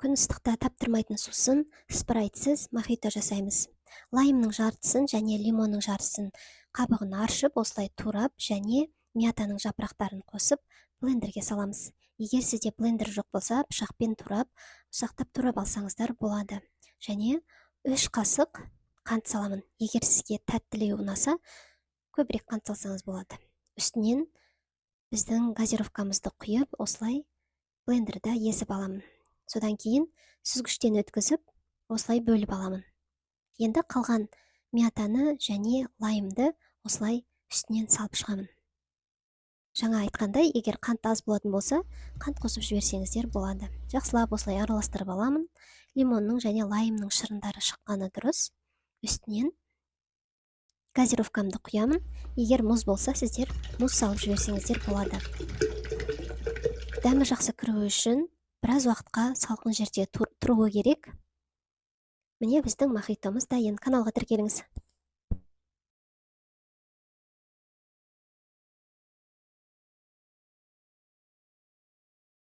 Күн ыстықта таптырмайтын сусын, Спрайтсыз мохито жасаймыз. Лаймның жартысын және лимонның жартысын қабығын аршып, осылай турап және мятаның жапырақтарын қосып, блендерге саламыз. Егер сізде блендер жоқ болса, пышақпен турап, ұсақтап турап алсаңыздар болады. Және 3 қасық қант саламын. Егер сізге тәттілеу ұнаса, көбірек қант салсаңыз болады. Үстінен біздің газировкамызды құйып, осылай блендерда езіп аламын. Содан кейін сүзгіштен өткізіп, осылай бөліп аламын. Енді қалған мятаны және лаймды осылай үстінен салып шығамын. Жаңа айтқандай, егер қант аз болатын болса, қант қосып жіберсеңіздер болады. Жақсылап осылай араластырып аламын. Лимонның және лаймның шырындары шыққаны дұрыс. Үстінен газировкамды құямын. Егер мұз болса, сіздер мұз салып жіберсеңіздер болады. Дәмі жақсы кіруі үшін біраз уақытқа салқын жерде тұруы керек. Міне, біздің мохитомыз дайын. Каналға тіркеліңіз.